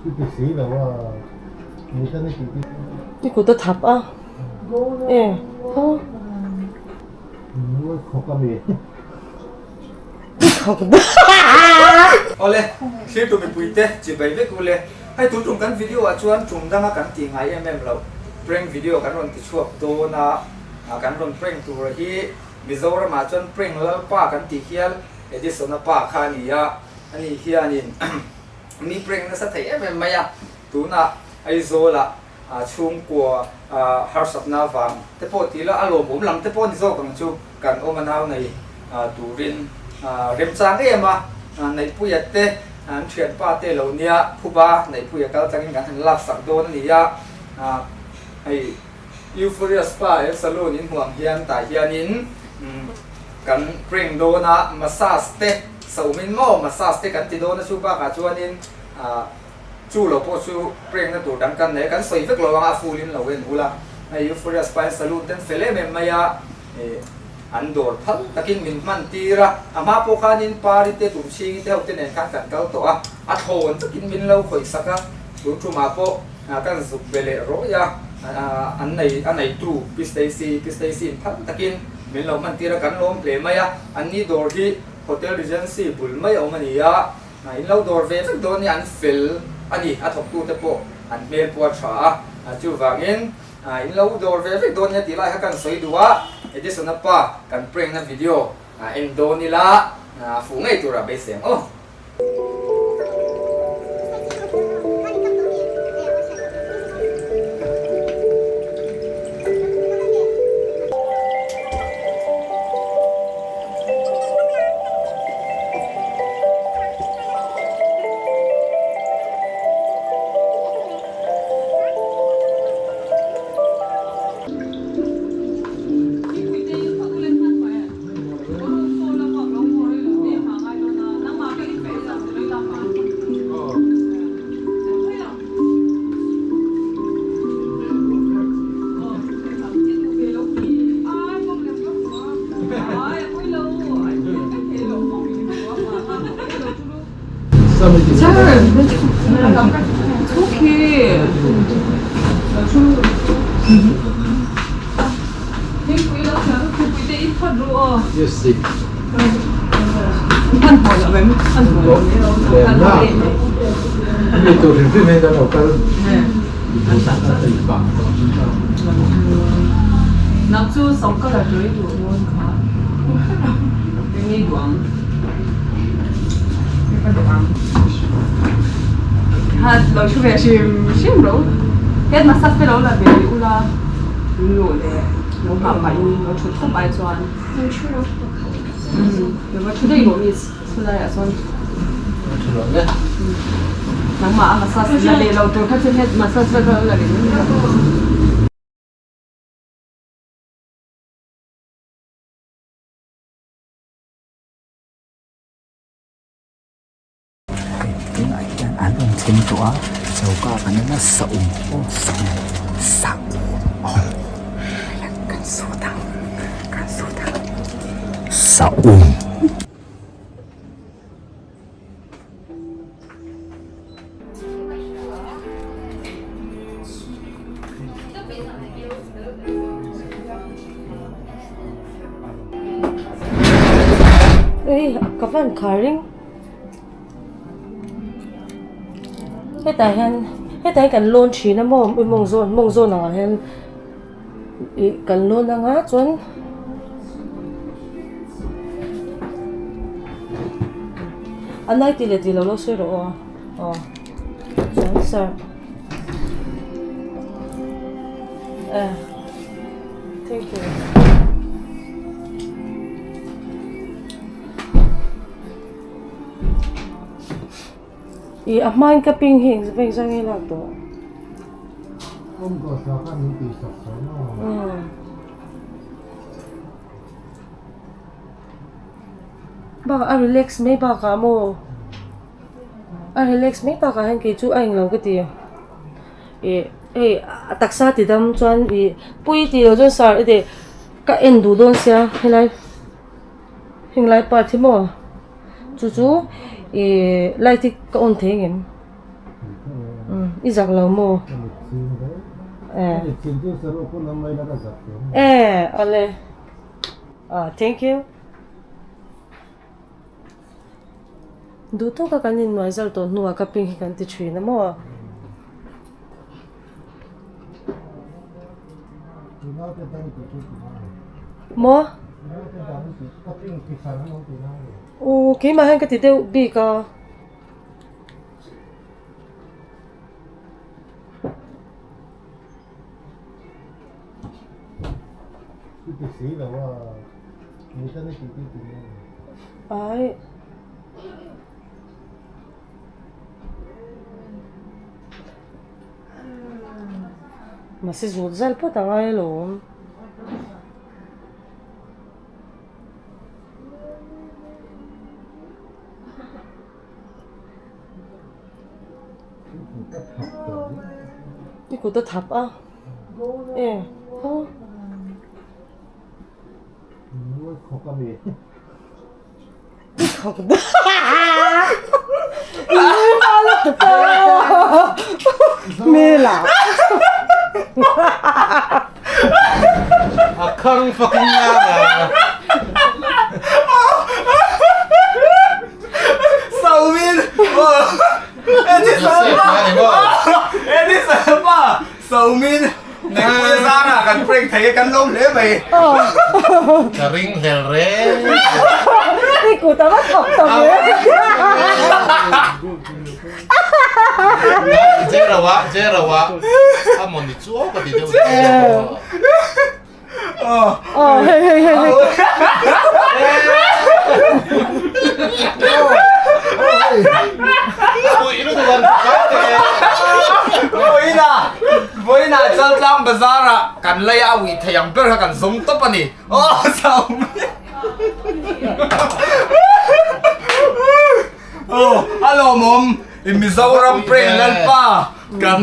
I kut a thap a e haw i khawk Awle, thlir tu mipuite chibai vek ule. Hei tun tum kan video ah chuan tum danga kan tih ngai em em loh prank video kan rawn ti chhuak dawn a, kan rawn prank tur hi Mizoram ah chuan prank lalpa kan tih hial Edison-a pa kha a ni a, ani hianin mi prank nasa thei em em mai a, tunah Aizawl-ah chhungkua harsatna vang te pawh tih la a lawmawm lam te pawh ni zawk ang chu kan awm a nau nei turin remchang em a, Neihpuia te an thianpa te lo nia phuba Neihpuia kal tlangin kan han laksak dawn a ni a, hei Euphoria Spa and Saloon in hmuh ang hian tah hianin kan prank dawn a, massage te sawmin maw massage te kan ti dawn a chu bakah chuanin chu lo pawh chu prank na tur dang kan nei a, kan sawi vek lo anga a full in lo en ula, hei Euphoria Spa and Saloon ten fel em em mai a, an dawr phal takin min hman tir a, a hma pawh khanin Pari te Tumchhingi te ho te nen khan kan kal tawh a, a thlawn takin min lo khawih sak a, tun tumah pawh. Kan zuk ve leh rawih a, an nei a neitu Pi Stacy, Pi Stacy in phal takin min lo hman tir a, kan lawm hle mai a, an ni dawr hi Hotel Regency bul mai a awm a ni a, in lo dawr ve vek dawn nia an fel a ni, a thawktute pawh an hmel pawh a tha a, chuvangin in lo dawr ve vek dawn nia tih lai kha kan sawi duh a, Edison-a pa kan prank na video en dawn ila fuh ngei tura beisei ang aw. Tunah hian an rawn thleng tawh a choka kan en a saum aw saum saum aw kan sut ang kan sut ang saum. Ei ka van khar ring hetah hian hetah hian kan lawn thin a maw mawng zawn mawng zawn ang ah hian ih kan lawn ang a chuan a nai tih leh tih loh lo sawi rawh aw aw chuan sir eh thank you. Ih a hmain ka ping hi eng veng zawng nge lak tawh. Bakah a relax mai bakah maw a relax mai bakah hian kei chu a englo ka ti ih hei a taksa ti dam chuan ih pui tih loh chuan sir i tih ka en duh dawn sia helai. Heng lai part hi maw chu chu ih light hi ka on thei ang em? I zak lo maw? Eh. Eh, awle. Ah, thank you. Duh tawka kan innuai zal tawh hnuah ka ping hi kan ti thin a maw? Maw? Aw, keimah hian ka ti deuh bik a. Ai. Mahse zut zal phawt a ngai alawm. I kut a thap a e aw. I khawk I nui hma lutuk a hmel ah. A khang fucking ngang a. Saumin Edison pa Saumin Neihpuia zara kan prank thei e kan lawm hle mai. Ka ring hlel reng. I kut a va thawk ta ve. Jerawa Jerawa a mawni chu aw ka ti deuh deuh. Aw hei hei hei hei. Vawiina vawiina Chaltlang bazar ah kan lei a ui thei ang ber kha kan zawng tawp a ni. Aw Saumi. Aw a lawmawm i Mizoram prank Lalpa kan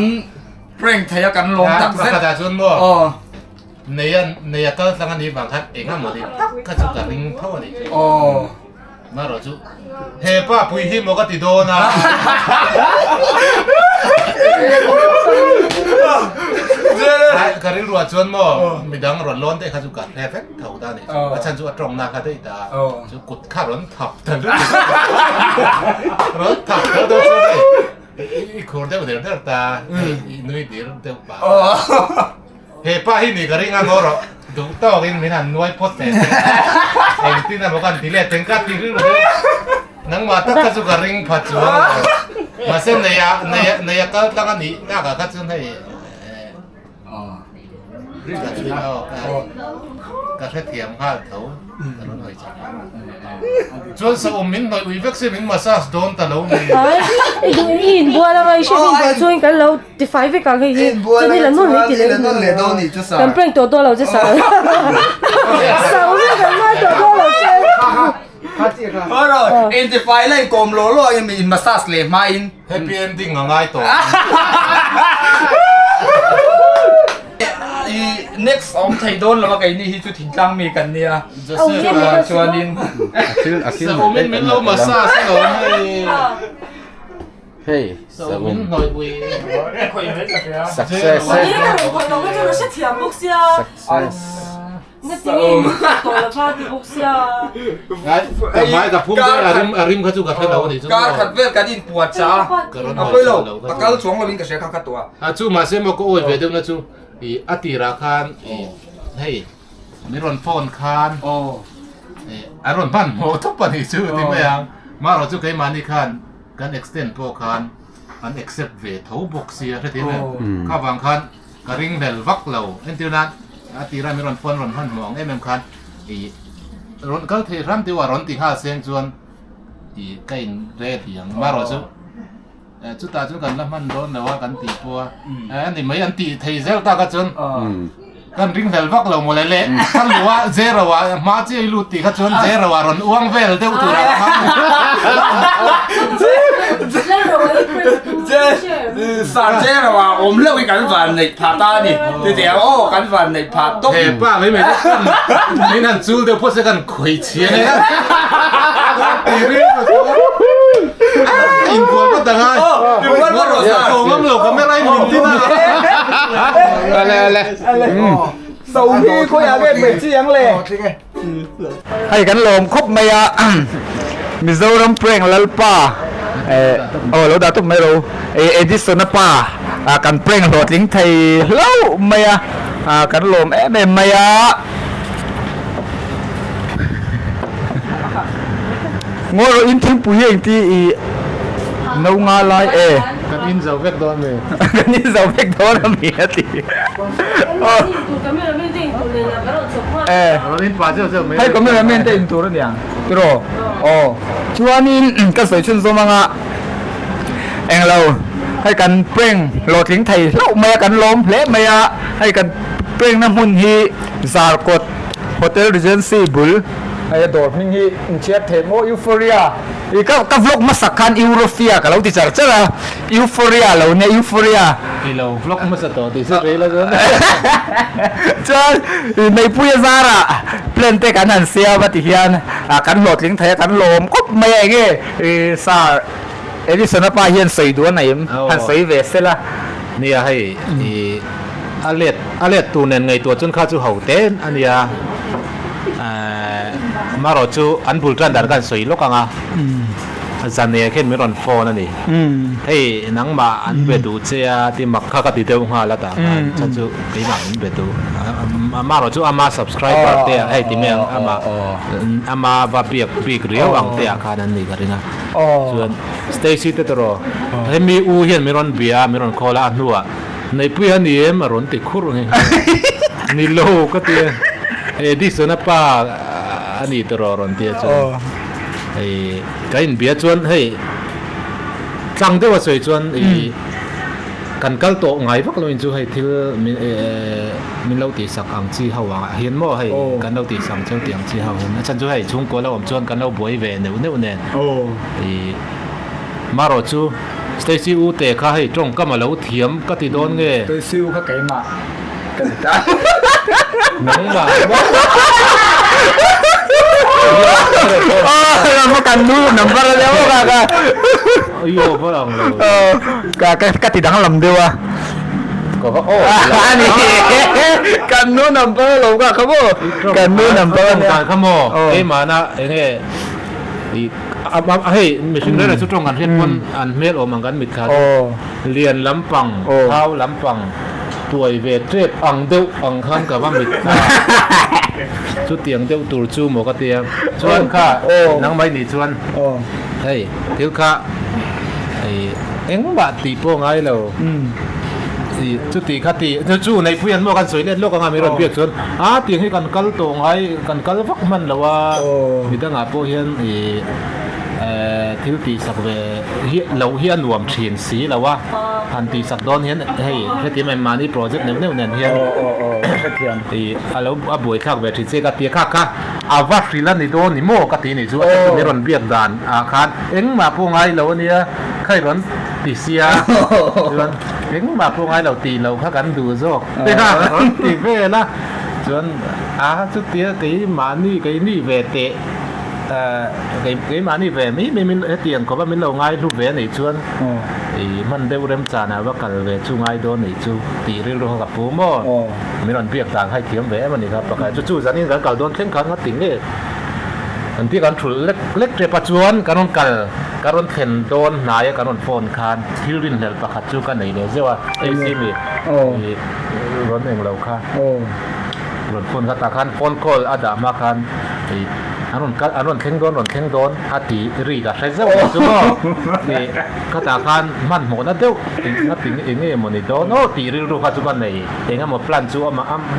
prank thei a kan lawm tak zet. Pakhatah chuan maw Neia neia kal tlang a nih vang khan eng emaw ni tak kha chu ka ring tho a nih chu. Marawh chu he pa pui hi maw ka ti dawn a. Ka rilruah chuan maw midang rawn lawn daih kha chu ka hre vek tho ta a nih chu. A chhan chu a tawngna kha daih ta a, chu kut kha rawn thap ta lutuk rawn thap tho deuh chu hei i khur deuh der der ta, hei i nui dir deuh pah. He pa hi ni ka ring a ngaw rawh duh tawk in min han nuai phawt teh se engtin emaw kan ti leh teng ka ti rilru deuh nangmah tak kha chu ka ring pha chuang lo mahse neia neia neia kal tlang a nih tak ah kha chuan hei ka chhui aw ka ka hrethiam nghal tho ka rawn hawi chak Chuan saum min hnawih ui vek se min massage dawn ta lo mi. Ai, i duh i inbual anga i hriat inbual chuan kan lo tifai vek ang hei hi. Chuan i la nawn leh ti leh. Kan prank tawh dawn lo che sir. Saum hi kan ngai tawh dawn lo che. Intifai la inkawm law law ang in massage leh hma in. Happy ending a ngai tawh. I next awm thei dawn lo a keini hi chu thingtlang mi kan nia. Joseph chuanin Saum-in min lo massage alawm hei. Hei Saum min hnawih ui. Success. Success. Kar khat vel kan inpuat cha a, a pawi lo, a kal chuang lovin ka hria kha kha tawh a. A chu mahse maw ka awi ve deuh na chu i a tirah khan i hei min rawn phone khan i a rawn hman hmawh thawp a nih chu ti mai ang marawh chu keimahni khan kan extend pawh khan an accept ve tho bawk sia hrethiam em kha vang khan Ka ring hlel vak lo. Entir nan a tira min rawn phone rawn hman hmuh ang em em khan i rawn kal thei hram deuh a rawn ti nghal seng chuan i ka in ready ang marawh chu chutah chuan kan la hman dawn lo a kan tih pawh a ani mai an tih thei zel tak a chuan kan ring hlel vak lo mawle le ka lu a zero ah hma chiah i lut tih kha chuan zero ah rawn uang vel deuh tur ah khan Sarchero ah awm hlauh hi kan van neih phah ta a ni. Titi ang aw kan van neih phah tawp. He pa mai mai chu min han chul deuh phawt se kan khawi chhian e. Ti rilru chu inbual vat ang a. Inbual vat rawh sir. Ko ngam lo. lo camera in min tin a. Ale ale. Saum hi khawiah nge hmeh chi ang le? Hei kan lawm khawp mai a Mizoram prank Lalpa eh aw lo dah tawp mai ro Edison a pa kan prank hlawhtling thei hlauh mai a kan lawm em em mai a. Ngawi rawh in thingpui hi engti i no nga lai e. Kan in zo vek dawn mi. Kan in zo vek dawn a mi a ti. Hei cameraman te in tur a niang tiraw aw chuanin ka sawi chhun zawm anga englo hei kan prank hlawhtling thei hlauh mai a kan lawm hle mai a hei kan prank na hmun hi Zarkawt Hotel Regency bul hei a dawr hming hi inchhiar thei maw Euphoria ih ka ka vlog hmasak khan Europia ka lo ti char char a Euphoria lo nia Euphoria I lo vlog hmasa tawh tih chu rei la chuan chuan ih Neihpui a zarah plan te kan han siam a ti hian ah kan hlawhtling thei a kan lawm khawp mai a enge ih sir Edison a pa hian sawi duh a nei em han sawi ve sel a. Nia hei ih a let a let tur nen ngaihtuah chuan kha chu ho te a nia eh marawh chu an bul tan dan khan sawi lawk ang a zane khian min rawn phone a ni hei nangmah an be duh che a ti mak kha ka ti deuh nghal a tah khan chhan chu keimah min be duh marawh chu ama subscriber te ah hei ti mai ang ama ama va biak bik riau ang te ah khan an nih ka ring a. Chuan Stacy te tawh hemi u hian min rawn bia a, min rawn call a, a hnuah Neihpui a ni em a rawn ti khur nghe nghe. Ni lo ka ti a, Edison a pa a ni tawh a rawn ti a chuan hei ka inbia chuan hei tlang deuh a sawi chuan ih Kan kal tawh ngai vak loin chu hei thil min min lo tihsak ang chi ho ah hian maw hei kan lo tihsak ang cheu tih ang chi ho hian a chhan chu hei chhungkua lo awm chuan kan lo buai ve neuh neuh nen ih marawh chu Stacy u te kha hei tawngkam a lo thiam ka ti dawn nge Stacy u kha keimah ka ti ta nangmah kan nu number a nia maw ka ka Ayo va ang lo Ka ka ka ti danglam deuh a. Ka va aw a ni. Kan nu number a lo ka kha maw? Kan nu number a nia. Kan kha maw? Keimahna enge i a hei mihring reng reng chu tawng kan hriat pawn an hmel awm ang kan mit kha chu lian lampang thau lampang tuai ve tep ang deuh ang khan ka va mit kha chutiang deuh tur chu maw ka tia chuan kha nangmah i nih chuan hei thil kha Hei engmah tih pawh ngai lo i chuti kha ti chu chu neihpui an maw kan sawi let lawk anga mi rawn biak chuan a tiang hi kan kal tawh ngai kan kal vak hman lo a midangah pawh hian i eh thil tihsak ve hi lo hi a nuam thin si lo a han tihsak dawn hian hei heti mai mahni project neuh neuh nen hian i a lo a buaithlak ve thin che ka ti a kha kha a va hrilh a ni dawn ni maw ka ti nih chu a chu mi rawn biak dan ah khan Engmah pawh ngai lo a nia, kha i rawn ti sia, chuan engmah pawh ngai lo tih loh kha kan duh zawk te kha a rawn ti vel a, chuan a chutia keimahni keini ve teh eh keimahni ve mai mai min hetiang khawpa min lo ngai hlu ve a nih chuan i hman deuh remchanah va kal ve chu ngai dawn nih chu tih rilru kha ka pu maw, min rawn biak dan kha i thiam ve em a nih kha pakhat chu chu zanin kan kal dawn thleng khan nga ti nge. An tih kan thulh lek lek tep a chuan kan rawn kal ka rawn thlen dawn hnai a kan rawn phone khan thil rinhlelh pakhat chu ka nei leh zeuh a hei si mi ih rawn eng lo kha rawn phone kha tah khan phone call a dah hma khan ih an rawn kal an rawn thleng dawn rawn thleng dawn a ti ri ka hre zeuh ang chu maw ih khatah khan hmanhmawhna deuh eng a ti eng nge maw ni dawn aw tih rilru kha chu ka nei eng emaw plan chu a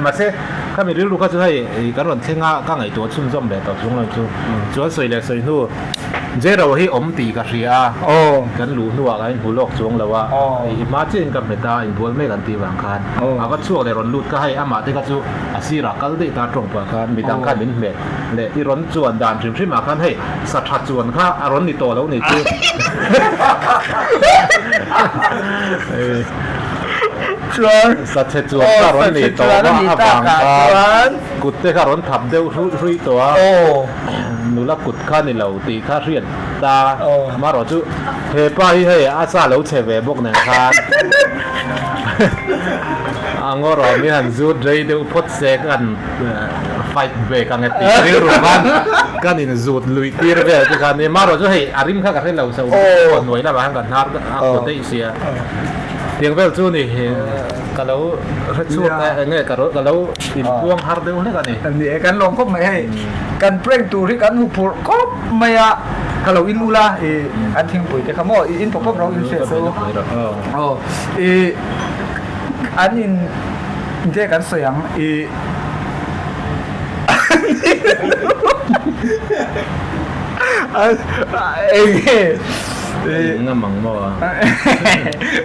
mahse. Khami rilru kha chu hei kan rawn thleng a, ka ngaihtuah chhunzawm leh tawh chung lo chu. Chuan sawi leh sawi hnu Jero hi awm tih ka hria a, kan luh hnuah kan inhmu lawk chuang lo a, i hma chiahin ka hmet a, inbual mek an tih vang khan a va chhuak leh rawn lut kha hei amah te kha chu a sirah kal daih ta tawng pah khan midang khan min hmet leh i rawn chuan dan hrim hrim ah khan hei sa tha chuan kha a rawn ni tawh lo ni chu. Chuan Sathe chuan kha rawn nei tawh a avang khan kut te kha rawn thap deuh hruih hruih tawh a. nula kut kha ni lo tih kha hriat ta amaherawh chu he pa hi hei a sa lo chhe ve bawk nen khan a ngawrawh min han zut rei deuh phawt se kan fight back ang e tih rilru khan kan in zut luih tir vel te kha a ni amaherawh chu hei a rim kha ka hre lo sa hnuai lamah khan ka hnar a kut daih sia tiang vel chu ni ka lo hre chhuak a enge ka lo inpuang har deuh hlek a ni. Ni e kan lawm khawp mai hei kan prank tur hi kan huphurh khawp mai a ka lo in ula i an thingpui te kha maw i in pawp pawp ro in hriat chu aw i an in nge kan sawi ang i enge i ngam ang maw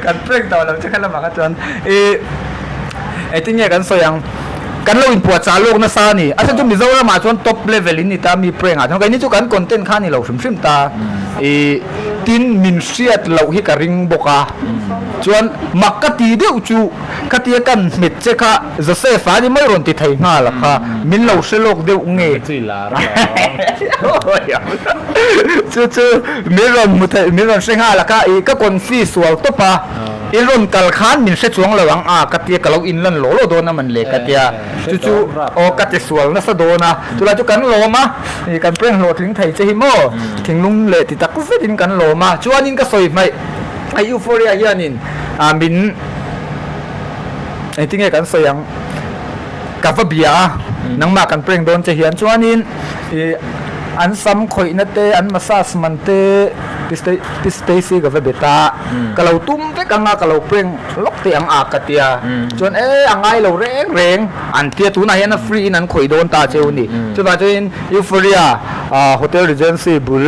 kan prank tawh lo che kha lamah kha chuan i engtin nge kan sawi ang kan lo inpuahchah lawk nasa a ni. A chhan chu Mizoramah chuan top level in ni ta mi prank ah chuan keini chu kan content kha a ni lo hrim hrim ta. Ih tin min hriat loh hi ka ring bawk a. Chuan mak ka ti deuh chu khatia kan hmet che kha Joseph a ni mai rawn ti thei nghal a kha min lo hre lawk deuh nge. Chu chu min rawn hmu thei min rawn hre nghal a kha ih ka confuse sual tawp a. I rawn kal khan min hre chuang lo ang a ka tia ka lo inlan law law dawn a man le ka tia chu chu aw ka ti sual nasa dawn a chulai chu kan lawm a ih kan prank hlawhtling thei che hi maw thinglung leh ti tak zetin kan lawm a chuanin ka sawi hmaih a euphoria hianin ah min engtinge kan sawi ang ka va bia a nangmah kan prank dawn che hian chuanin ih an sam khawihna te an massage man te Pi Stacy ka va bet a ka lo tum vek ang a ka lo prank lawk teh ang a ka tia chuan e a ngai lo reng reng an tia tunah hian a free in an khawih dawn ta cheu ni chuvang chuan Euphoria Hotel Regency bul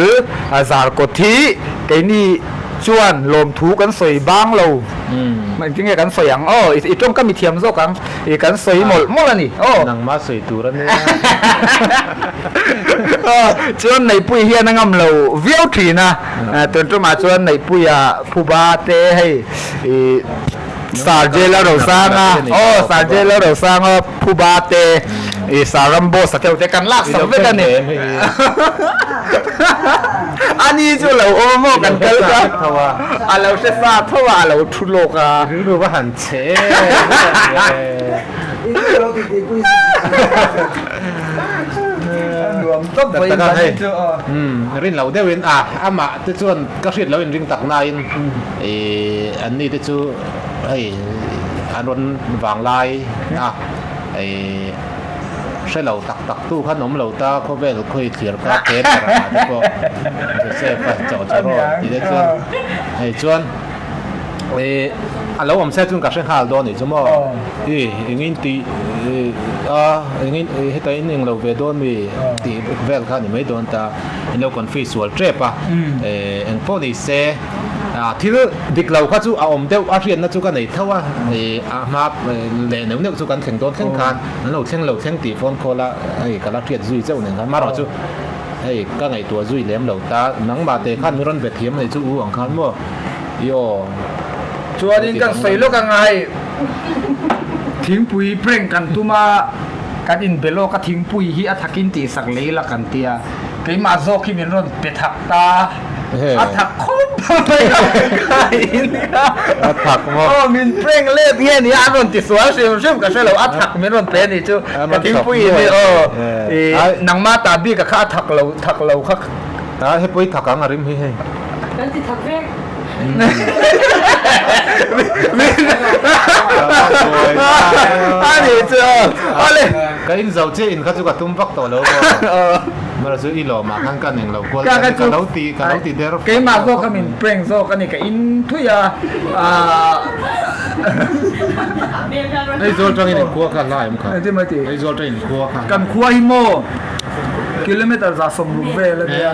Zarkawt hi keini chuan lawmthu kan sawi bang lo engtin nge kan sawi ang aw i tawngka mi thiam zawk ang i kan sawi mawlh mawlh a ni aw. Nangmah sawi tur a nia. Chuan Neihpuii hian a ngam lo viau thin a, tun tumah chuan Neihpuia phuba te hei i Sarjela Rosanga aw Sarjela Rosanga phuba te i Sir Ramboss a deuh te kan lak sak vek a ni. Ani chu lo awm maw kan kal kha a lo hre sa tho a, a lo thu lawk a. Rilru va han chhe Tak tak a hei rin lo deuhin a amah te chuan ka hriat lo in ring tak nain ih an ni te chu hei an rawn vang lai a ih hre lo tak tak tu khan awm lo ta khawvel khawi thlir kha te ber ah te pawh Joseph a chawh chawh rawh tih te chuan hei chuan Ih a lo awm se chuan ka hre nghal dawn nih chu maw? Ih engin tih a engin heta in englo ve dawn mi tih vel kha a ni mai dawn ta in lo confuse sual tep a eng pawh ni se thil dik lo kha chu a awm deuh a hriatna chu ka nei tho a ih a hma leh neuh neuh chu kan thleng dawn thleng khan an lo thleng lo thleng tih phone call a hei ka la hriat zui zeuh nen khan marawh chu hei ka ngaihtuah zui lem lo ta nangmah te khan min rawn be thiam a nih chu u ang khan maw. I aw. Chuanin kan sawi lawk anga hei thingpui prank kan tum a, kan inbe lawk a thingpui hi a thakin tihsak lei la kan tia, keimah zawk hi min rawn pe thak ta, a thak khawp mai a ka in kha. A thak maw? Aw min prank let nge nia an rawn ti sual hrim hrim ka hre lo, a thak min rawn pe a nih chu ka thingpui in hi aw i nangmah ta bik a kha a thak lo thak lo kha. A he pawi thak ang a rim hi hei. Kan ti thak vek. A ni chu ale. Ka in zo chiah in kha chu ka tum vak tawh lo maw. Mara chu i lawm ah khan ka neng lo kual ka ka lo ti ka lo ti der. Keimah zawk kha min prank zawk a ni ka in thui a. Aizawl tangin in khua kha hlai awm kha. Aizawl tangin in khua kha. Kan khua hi maw. Kilometer 160 vel a nia.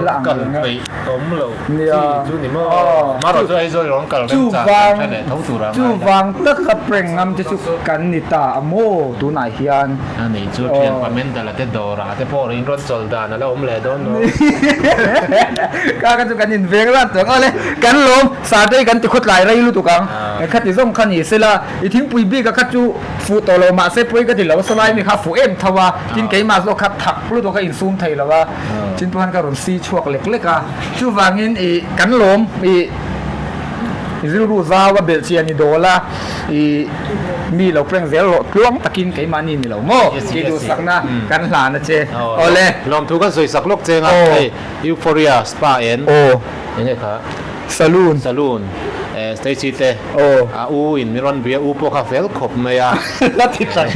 la ang Kal reng a. peih awm lo Nia. chi chu ni maw? Marawh chu Aizawl rawn kal rem chak kan hre leh tho tur a ngai la. Chuvang taka prank ngam te chu kan ni ta a maw tunah hian. A nih chu thianpa Mendala te dawrah te pawh in rawn chawl dan a la awm leh dawn lo. Ka ka chu kan inveng rat tawh ang. Awle kan lawm Saturday kan ti khawtlai rei lutuk ang. Khati zawng kha ni sela i thingpui bik a kha chu fuh tawh lo mahse pawi ka ti lo salai mi kha fuh em tho a tin keimah zawk kha thak lutuk a insum thei lo a tin pawh khan ka rawn si chhuak lek lek a chuvangin ih kan lawm ih rilru zau a belh chian i dawl a ih mi lo prank zel rawh tluang takin keimahni ni lo maw tih duhsakna kan hlan a che awle. Lawmthu kan sawi sak lawk cheng a hei Euphoria Spa en enge kha. Saloon. Saloon. Eh, Stacy te. Aw. A u in min rawn bia, u pawh kha fel khawp mai a. La ti tlat.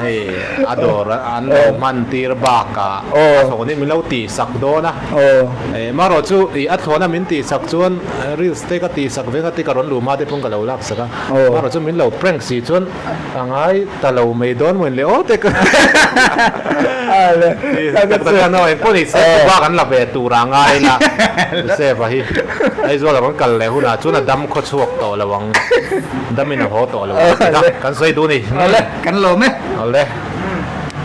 Hei, a dawr an lo hman tir bakah a thlawh hi min lo tih sak dawn a. Aw. Eh, marawh chu ih a thlawhna min tih sak chuan reels te ka tih sak ve kha ti ka rawn luh hma te pawn ka lo lak sak a. Aw. Marawh chu min lo prank si chuan A ngai ta lo mai dawn maw in le aw te ka tak tak a no engpawh ni se bak an la ve tur a ngai la Joseph a hi Aizawl a rawn kal leh hunah chuan a dam khaw chhuak tawh lo ang dam in a haw tawh lo ang tih kha kan sawi duh a ni Awle kan lawm e Awle.